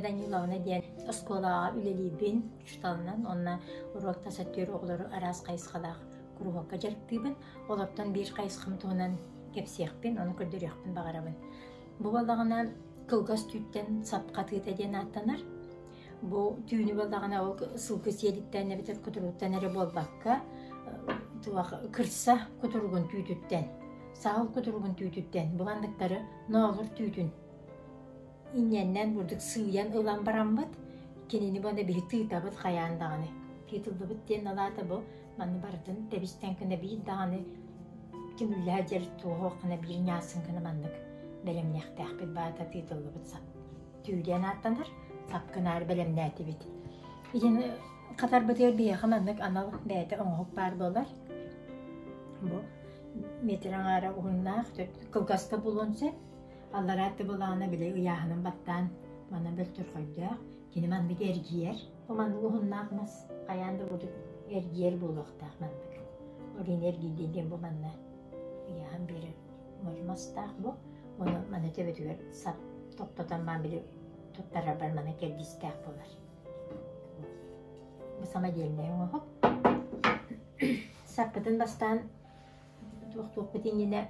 Даниловна диэн оскуолаҕа үлэлиибин учууталынан уонна уруок тас өттүгэр оҕолору араас хайысхалаах куруһуокка дьарыктыыбын. Олортон биир хайысхам туһунан кэпсиэхпин, ону көрдөрүөхпүн баҕарабын. Бу буоллаҕына кылгас түүттэн сап хатыыта диэн ааттанар. Бу түүнү буоллаҕына ол сылгы сиэлиттэн эбэтэр кутуругуттан эрэ буолбакка, туох кырса кутуругун түүтүттэн, саһыл кутуругун түүтүттэн бу манныктары ноолур түүтүн инньэннэн бурдук сыыйан ылан бараммыт, кинини уонна биһи тыытабыт хайаан даҕаны. Тыытыллыбыт диэн алаата бу манны барытын тэбистэн гына биир даҕаны түмүллэһэ дьэр туоһуох гына биир ньаасын гына маннык бэлэмниэхтээхпит баата тыытыллыбыт сап түү диэн ааттанар сапкынаар бэлэмнээтибит. Итини хатарбытыгар биһиэхэ маннык анал бэйэтэ оҥоһук баар буолар. Бу метр аҥаара уһуннаах, кылгаска булуон сөп. Аллараа тыбылаана били ыйааһынын баттаан манна бөлтөрхөйдөөх, кини маннык эргийэр. Бу маннык уһуннаах мас хайаан да курдук эргийэр буолуохтаах маннык. Ол иһин эргийдин диэн бу манна ыйааһын биэрэр мастаах бу. Ону маны төбөтүгэр сап тохтотон маан били туттарарбар маны кэрдиистээх буолар. Бу самодельнай оҥоһук. Саппытын бастаан Туох-туохпут иннинэ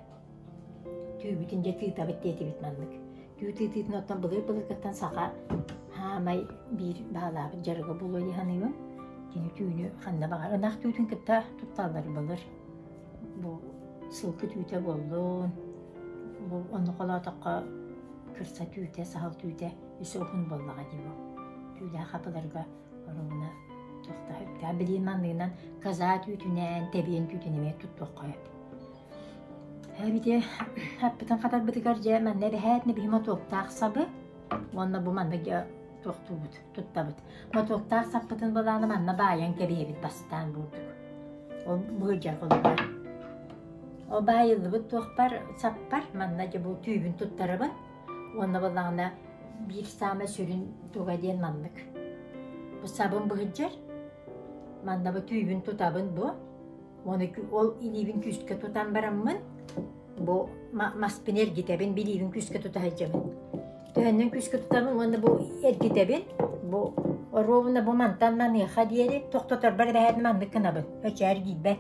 түүбүтүн дьэ тыытабыт диэтибит маннык. Түү тыытыытын оттон былыр-былыргыттан саха хаамай биир баалаабыт дьарыга буолуо дии саныыбын. Кини түүнү ханна баҕар ынах түүтүн кытта тутталлар былыр. Бу сылгы түүтэ буоллун, бу онно холоотоххо кырса түүтэ, саһыл түүтэ өссө уһун буоллаҕа дии бу. Түүлээх хапыларга Оруобуна туох да сөптөөх билиин манныгынан каза түүтүнэн, тэбиэн түүтүн эмиэ туттуохха сөп. Эбити аппытын хатарбытыгар дьэ манна эбэһээт биһи мотуоктаах сабы уонна бу манна дьэ туохтуубут туттабыт. Мотуоктаах саппытын былаана манна баайан кэбиһэбит бастаан буурдук. Ол быһыдьар холобура. Ол баайыллыбыт туохпар саппар манна дьэ бу түүбүн туттарабын. Уонна буоллаҕына биир саамай сүрүн туга диэн маннык. Бу сабын быһыдьар, манна бу түүбүн тутабын бу. Оны ол илиибин күүскэ тутан бараммын, бу маспын эргитэбин, билиибин күүскэ тута сылдьабын. Төһөннөн күүскэ тутабын уонна бу эргитэбин, бу оруобуна бу мантан маныаха диэри тохтоторбор эбэһээт маннык гынабын, өчөөр киирбэт.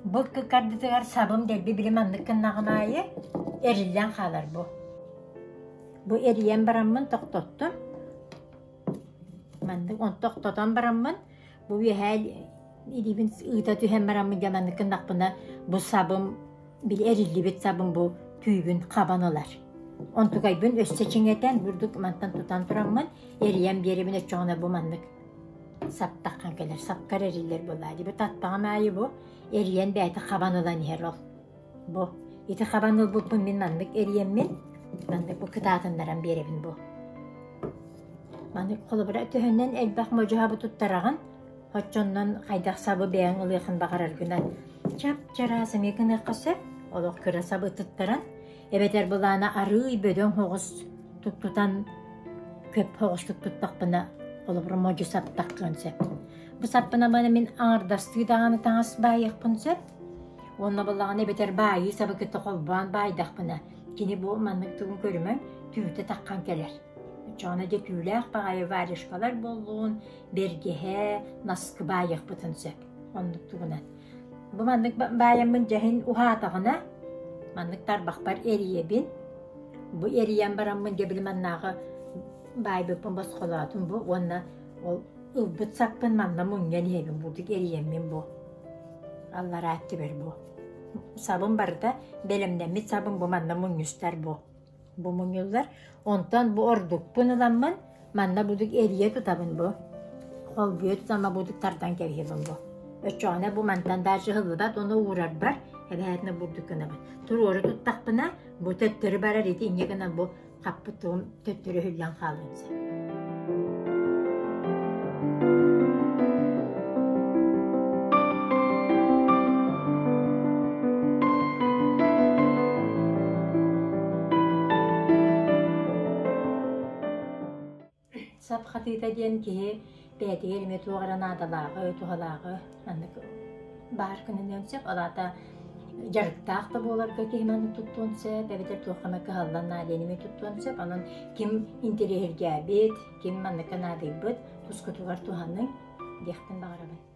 Бу кардытыгар сабым дэлби били маннык гыннаҕым аайы эриллэн хаалар бу. Бу эрийэн бараммын тохтоттум. Маннык он тохтотон бараммын бу үөһээ илиибин ыыта түһэн бараммын дьэ маннык гыннахпына бу сабым били эриллибит сабым бу түүбүн хабан ылар. Онтукайбын өссө чиҥэтэн бурдук мантан тутан тураммын эрийэн биэрэбин оччоҕуна бу маннык саптаххан кэлэр сапкар эриллэр буоллаа дии бу таттаҕым аайы бу эрийэн бэйэтэ хабан ылан иһэр ол бу ити хабан ылбыппын мин маннык эрийэммин маннык бу кытаатыннаран биэрэбин бу маннык холобура төһөннөн элбэх модьуһабы туттараҕын оччоннон хайдах сабы бэйэҥ ылыахын баҕараргынан чап-чараас эмиэ гыныахха сөп олох кыра сабы туттаран Эбэтэр былаана арыый бөдөҥ соҕус туттутан көп соҕустук туттахпына, холобура модьу саптаххын сөп. Бу саппынаманы мин аҥардастыы даҕаны таҥас баайыахпын сөп. Уонна буоллаҕына эбэтэр баайыы сабы кытта холбоон баайдахпына, кини бу маннык тугун көрүмэҥ, түүтэ таххан кэлэр. Оччоҕуна дьэ түүлээх баҕайы варежкалар буоллун, бэргэһэ, наскы баайыахпытын сөп. Оннук тугунан. Бу маннык баайаммын дьэһин уһаатаҕына, маннык тарбахпар эрийэбин. Бу эрийэн бараммын дьэ били маннааҕы баайбыппын босхолоотум бу уонна ол ылбыт саппын манна мунньан иһэбин бурдук эрийэммин бу аллараа өттүбэр бу сабым барыта бэлэмнэммит сабым бу манна мунньустар бу Бу мунньуллар. Онтон бу ордукпун ыламмын, манна будук эрийэ тутабын бу. Холбуйа тутама будук тардан кэбиһэбин бу. Оччоҕуна бу мантан даже ыһыллыбат, ону уурарбар эбэһээтинэ бурдук гынабын. Туруору туттахпына, бу төттөрү барар ити инньэ гынан бу хаппыт тугум төттөрү өһүллэн хаалыан сөп. Сап хатыыта диэн киһи бэйэтигэр эмиэ туох эрэ наадалааҕы, туһалааҕы маннык баар гыныан сөп. Ол аата Дьарыктаах да буоларга киһи маннык туттуон сөп, эбэтэр туохха эмэ кыһаллан наадыйан эмиэ туттуон сөп. Онон ким интэриэһиргээбит, ким манныкка наадыйбыт, тускутугар туһаныҥ диэхпин баҕарабын.